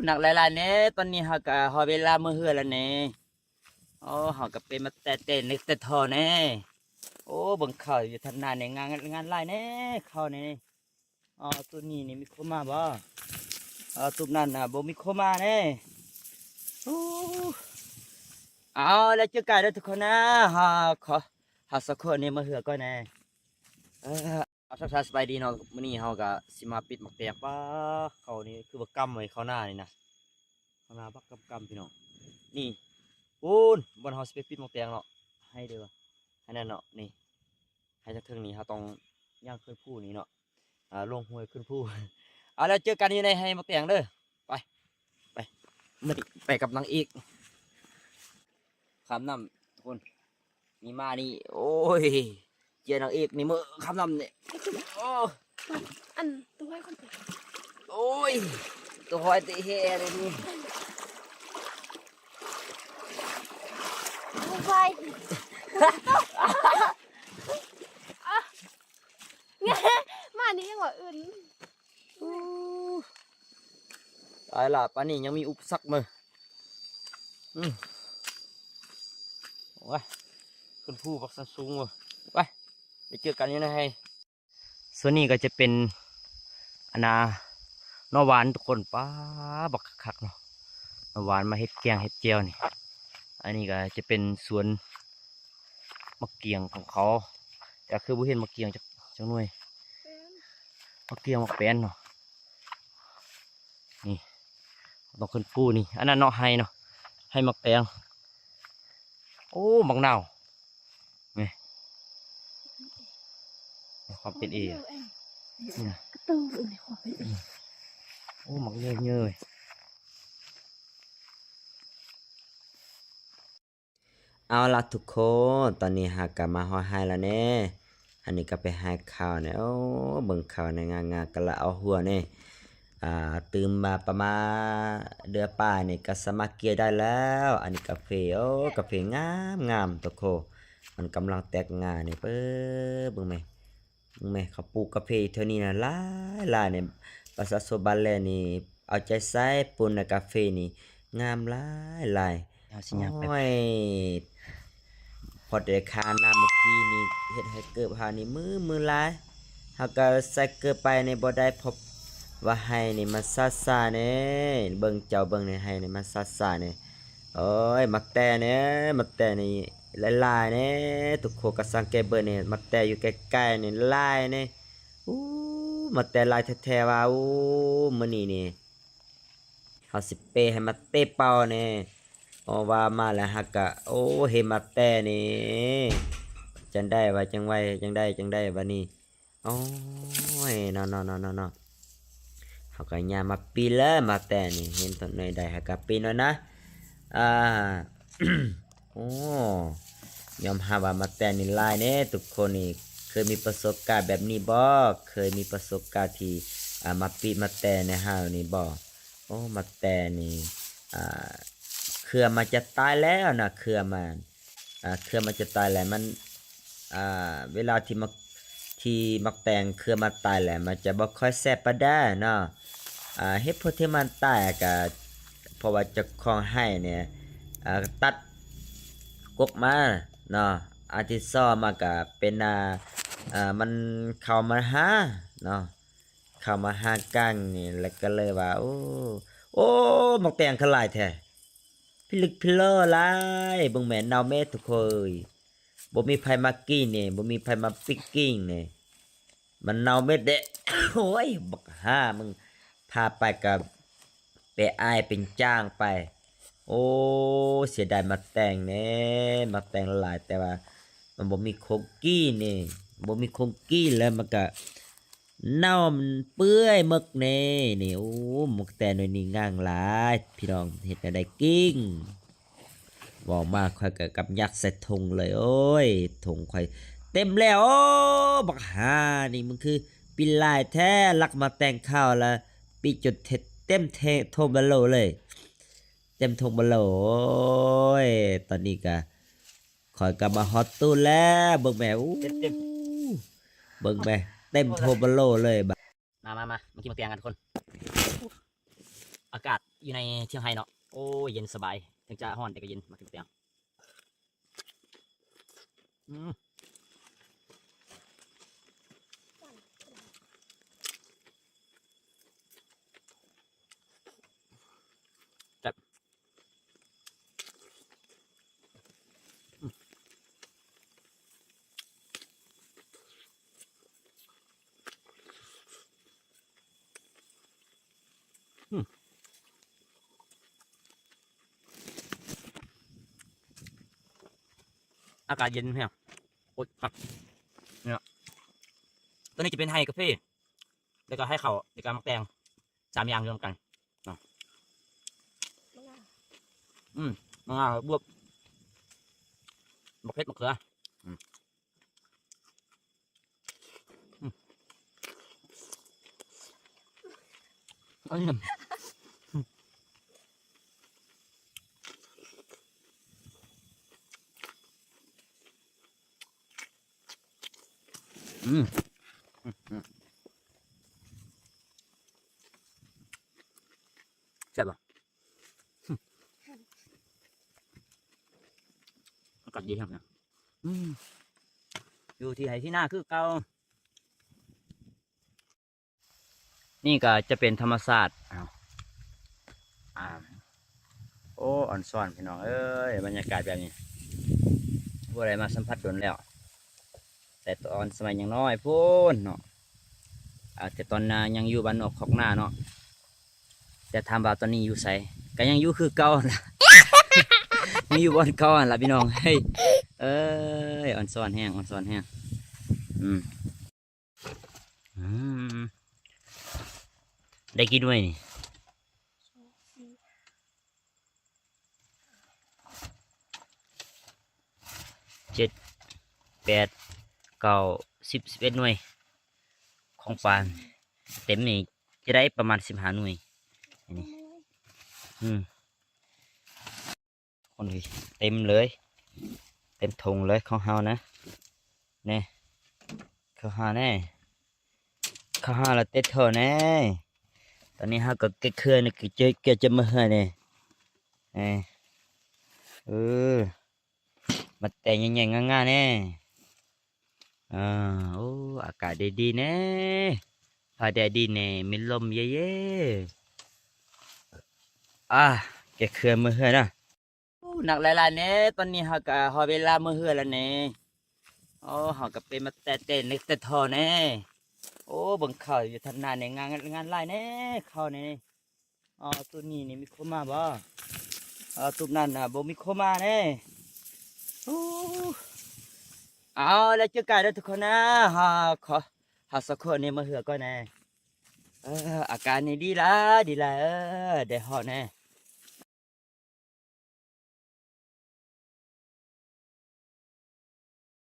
ໜັກຫຼາຍໆແດ່. ຕອນນີ້ເຮົາກະຮອດເວລາເມືອເຮືອນແລ້ວແດ່. ໂອ້ ເຮົາກະເປັນມາແຕ່ເຕັນແຕ່ທໍ່ແດ່. ໂອ້ ເບິ່ງເຂົ້າຢູ່ທາງໜ້າແດ່ ງາມ ງາມຫຼາຍແດ່ ເຂົ້າແດ່. ອໍ ຕູ້ນີ້ນີ້ມີຄົນມາບໍ່? ອໍ ຕູ້ນັ້ນນະບໍ່ມີຄົນມາເດ້. ໂອ້ ເອົາ ແລ້ວເຈີກັນເດີທຸກຄົນນະ. ເຮົາຂໍ ເຮົາສອງຄົນນີ້ມາເຮືອກ່ອນແດ່. ເອີ ເອົາ ທັກທາຍສະບາຍດີເນາະ. ມື້ນີ້ເຮົາກະຊິມາປິດໝາກແຕງ. ປ້າ ເຂົ້ານີ້ຄືວ່າກຳໄວ້ ເຂົ້ານານີ້ນະ. ເຂົ້ານາບັກກຳໆ ພີ່ນ້ອງ. ນີ້ ປູນ ບ່ອນເຮົາຊິໄປປິດໝາກແຕງເນາະ. ໃຫ້ເດີ ໃຫ້ນັ້ນເນາະ ນີ້. ໃຫ້ທາງເທິງນີ້ເຮົາຕ້ອງຍ່າງຂຶ້ນພູນີ້ເນາະ ອ່າ ລົງຫ້ວຍຂຶ້ນພູ. ເອົາ ແລ້ວເຈີກັນຢູ່ໃນໄຮ່ໝາກແຕງເດີ. ໄປ ໄປ ມື້ນີ້ໄປກັບນາງເອກ ຂ້າມນ້ຳທຸກຄົນ. ນີ້ມານີ້ ໂອ້ຍ ເຈີນາງເອກນີ້ ມື້ຂ້າມນ້ຳນີ້. ໂອ້ ອັນ ໂຕໃຫຍ່ຄົນ ໂອ້ຍ ໂຕຫ້ອຍເຕະແຮ່ເລີຍນີ້. ໂອ້ຍ ມານີ້ຍັງວ່າອື່ນ. ຕາຍລະ ປານນີ້ຍັງມີອຸປະສັກເມີ. ອືມ ໂອ້ຍ ຂຶ້ນພູບັກຊັ້ນສູງເວີ້ຍ. ໄປ ໄປເຈີກັນຢູ່ໃນໄຮ່. ສ່ວນນີ້ກໍຈະເປັນ ອັນນາ ໜໍ່ຫວານທຸກຄົນ. ປ້າ ບັກຄັກໆເນາະ ໜໍ່ຫວານມາເຮັດແກງເຮັດແຈ່ວນີ້. ອັນນີ້ກໍຈະເປັນສວນໝາກກຽງຂອງເຂົາ ແຕ່ຄືບໍ່ເຫັນໝາກກຽງຈັກ ຈັກໜ່ວຍ. ໝາກກຽງ ໝາກແປນເນາະ. ນີ້ ຕ້ອງຂຶ້ນພູນີ້. ອັນນັ້ນເນາະ ໄຮ່ເນາະ ໄຮ່ໝາກແຕງ. ໂອ້ ໝາກນາວ ນີ້ ຄວາມເປັນເອ ນີ້ນະ ກະໂຕເອີຍ ຄວາມເປັນເອ. ໂອ້ ໝາກເຍີ້ຍໆ. ເອົາລະທຸກຄົນ ຕອນນີ້ເຮົາກະມາຮອດໄຮ່ລະເນ. ອັນນີ້ກະເປັນໄຮ່ເຂົ້າເນ. ໂອ້ ເບິ່ງເຂົ້າເນ ງາມໆ ກະລະເອົາຫົວເນ. ອ່າ ຕື່ມມາປະມານເດືອນປາຍນີ້ກະສາມາດກ່ຽວໄດ້ແລ້ວ. ອັນນີ້ກາເຟ ໂອ້ ກາເຟງາມໆ ໂຕໂຄ ມັນກຳລັງແຕກງ່ານີ້. ເບິ່ງແມ ເບິ່ງແມ ເຂົາປູກກາເຟແຖວນີ້ນະຫຼາຍໆ ນີ້. ປະຊາຊົນບ້ານແລນີ້ເອົາໃຈໃສ່ປູນນະ ກາເຟນີ້ງາມຫຼາຍໆ. ເຮົາຊິຍ່າງໄປ ໂອ້ຍ ພໍແຕ່ຄ່ານ້ຳມື້ກີ້ນີ້ເຮັດໃຫ້ເກີບເຮົານີ້ມືມືຫຼາຍ. ເຮົາກະໃສ່ເກີບໄປນີ້ບໍ່ໄດ້ ເພາະວ່າໄຮ່ນີ້ມັນຊາຊາແດ່. ເບິ່ງເຈົ້າເບິ່ງໃນໄຮ່ນີ້ມັນຊາຊາແດ່. ໂອ້ຍ ໝາກແຕນແດ່ ໝາກແຕນນີ້ຫຼາຍໆແດ່. ທຸກຄົນກະສັງເກດເບິ່ງນີ້ ໝາກແຕນຢູ່ໃກ້ໆນີ້ຫຼາຍແດ່. ໂອ້ ໝາກແຕນຫຼາຍແທ້ໆວ່າ. ໂອ້ ມື້ນີ້ນີ້ ເຮົາຊິເປໃຫ້ໝາກແຕນເປົ່າແດ່. ເພາະວ່າມາແລ້ວຫາກະ ໂອ້ ເຫັນໝາກແຕນນີ້ ຈັ່ງໃດວ່າຈັ່ງໄວ ຈັ່ງໃດຈັ່ງໃດບາດນີ້. ໂອ້ຍ ເນາະ ເນາະ ເນາະ ເນາະ ເນາະ. ເຮົາກະຍ່າງມາປີນເລີຍ ໝາກແຕນນີ້ ເຫັນໂຕໜ້ອຍໃດເຮົາກະປີນໂລດນະ. ອ່າ ໂອ້ ຍອມຮັບວ່າໝາກແຕນນີ້ຫຼາຍເດ້ທຸກຄົນ. ນີ້ເຄີຍມີປະສົບການແບບນີ້ບໍ່? ເຄີຍມີປະສົບການທີ່ ອ່າ ມາປີນໝາກແຕນໃນເຮົານີ້ບໍ່? ໂອ້ ໝາກແຕນນີ້ ອ່າ ເຄືອມັນຈະຕາຍແລ້ວນະ ເຄືອມັນ ອ່າ ເຄືອມັນຈະຕາຍແລ້ວ. ມັນ ອ່າ ເວລາທີ່ໝາກ ທີ່ໝາກແຕນເຄືອມັນຕາຍແລ້ວ ມັນຈະບໍ່ຄ່ອຍແຊບປານໃດເນາະ. ອ່າ ເຫດຜົນທີ່ມັນຕາຍກະເພາະວ່າເຈົ້າຂອງໄຮ່ນີ້ ອ່າ ຕັດກົກມາເນາະ. ອັນທີສອງມັນກະເປັນ ອ່າ ອ່າ ມັນເຂົ້າມາຫາເນາະ ເຂົ້າມາຫາກັນນີ້ ແລ້ວກະເລີຍວ່າ ໂອ້ ໂອ້ ໝາກແຕນຄືຫຼາຍແທ້ ພິລຶກພິເລີຫຼາຍ. ເບິ່ງແມ່ ເນົ່າເໝິດທຸກຄົນເອີຍ. ບໍ່ມີໃຜມາກິນນີ້ ບໍ່ມີໃຜມາປິກກິນນີ້ ມັນເນົ່າເໝິດເດ້. ໂອ້ຍ ບັກຫ່າ ມຶງ ພາໄປກະໄປອາຍເປັນຈ້າງໄປ. ໂອ້ ເສຍດາຍໝາກແຕນແດ່ ໝາກແຕນຫຼາຍ ແຕ່ວ່າມັນບໍ່ມີຄົນກິນນີ້ ບໍ່ມີຄົນກິນແລ້ວມັນກະ ເນົ່າມັນເປື່ອຍໝົດແນ່ນີ້. ໂອ້ ໝາກແຕນໜ່ວຍນີ້ງາມຫຼາຍພີ່ນ້ອງ ເຮັດແນວໃດກິນ? ເວົ້າມາຂ້ອຍກະກຳຍັກໃສ່ຖົງເລີຍ. ໂອ້ຍ ຖົງຂ້ອຍເຕັມແລ້ວ. ໂອ້ ບັກຫ່ານີ້ ມຶງຄືປິ່ນຫຼາຍແທ້ ລັກໝາກແຕນເຂົ້າລະ ປີ້ນຈົນເຕັມເທ- ຖົງບັນໂລເລີຍ ເຕັມຖົງບັນໂລ. ໂອ້ຍ ຕອນນີ້ກະ ຂ້ອຍກະມາຮອດຕູ້ແລ້ວ ເບິ່ງແມ່ ອູ້ ເຕັມໆ ເບິ່ງແມ່ ເຕັມຖົງບັນໂລເລີຍ. ມາ ມາ ມາ ມາກິນໝາກແຕງກັນທຸກຄົນ. ອາກາດຢູ່ໃນເທິງໄຮ່ເນາະ ໂອ້ຍ ເຢັນສະບາຍ ເຖິງຈະຮ້ອນແຕ່ກໍເຢັນ ໝາກເຂັມປະແຕງ ອືມ ແຊບ ອືມ ອາກາດເຢັນແຮງ ໂຄດຄັກ ນີ້ ຕົວນີ້ຈະເປັນໄຮ່ກາເຟ ແລ້ວກໍໄຮ່ເຂົ້າ ແລ້ວກໍໝາກແຕງ ສາມຢ່າງລວມກັນເນາະ ອືມ ມະນາວ ບວບ ບັກເຜັດ ບັກເຂືອ ອືມ ອືມ ອັນນີ້ ອືມ ອືມ ແຊບບໍ່? ອາກາດເຢັນແຮງນະ ອືມ ຢູ່ທີ່ໄຮ່ທີ່ນາຄືເກົ່າ. ນີ້ກໍຈະເປັນທຳມະຊາດ ອ້າວ ອາ ໂອ້ ອອນຊອນພີ່ນ້ອງເອີຍ ບັນຍາກາດແບບນີ້ ບໍ່ໄດ້ມາສຳຜັດດົນແລ້ວ ແຕ່ຕອນສະໄໝຍັງນ້ອຍພຸ້ນເນາະ ອາ ແຕ່ຕອນນາຍັງຢູ່ບ້ານນອກຄອກນາເນາະ ແຕ່ຖາມວ່າຕອນນີ້ຢູ່ໃສ ກໍຍັງຢູ່ຄືເກົ່າຫັ້ນລະ ຍັງຢູ່ບ່ອນເກົ່າຫັ້ນລະພີ່ນ້ອງເອີຍ ເອີຍ ອອນຊອນແຮງ ອອນຊອນແຮງ ອືມ. ອືມ ໄດ້ກີ່ໜ່ວຍນີ້? ເຈັດ ແປດ ເກົ້າ ສິບ ສິບເອັດໜ່ວຍ ຂອງປານເຕັມນີ້ຈະໄດ້ປະມານສິບຫ້າໜ່ວຍ ອັນນີ້ ອືມ. ຄົນເຕັມເລີຍ ເຕັມຖົງເລີຍຂອງເຮົານະ ແນ່ ເຂົ້າຫາແນ່ ເຂົ້າຫາລະເຕັດທໍ່ແນ່ ຕອນນີ້ເຮົາກໍເກັບເຄືອນ ເກັບຈະ ເກັບຈະມາເຮືອແນ່ ແນ່ ເອີ ມາແຕ່ໃຫຍ່ໆງາມໆແນ່. ເອີ ໂອ້ ອາກາດດີໆແນ່ ຟ້າແດດດີແນ່ ມີລົມເຢັນໆ ອາ ແກເຄື່ອນມື້ເຮືອນນະ ໂອ້ ໜັກຫຼາຍໆແນ່ ຕອນນີ້ເຮົາກະຮອດເວລາມື້ເຮືອນແລ້ວແນ່ ໂອ້ ເຮົາກະເປັນມາແຕ່ເຕັນແຕ່ທໍ່ແນ່ ໂອ້ ເບິ່ງເຂົ້າຢູ່ທາງໜ້າແນ່ ງາມ ງາມຫຼາຍແນ່ ເຂົ້າແນ່. ອໍ ຕູບນີ້ນີ້ມີຄົນມາບໍ່? ອໍ ຕູບນັ້ນນະບໍ່ມີຄົນມາເດ້. ໂອ້ ເອົາ ແລ້ວເຈີກັນເດີທຸກຄົນນະ. ເຮົາຂໍ ເຮົາສອງຄົນນີ້ມາເຮືອກ່ອນແນ່. ເອີ ອາກາດນີ້ດີຫຼາຍ ດີຫຼາຍ ເອີ ແດດຮ້ອນແນ່.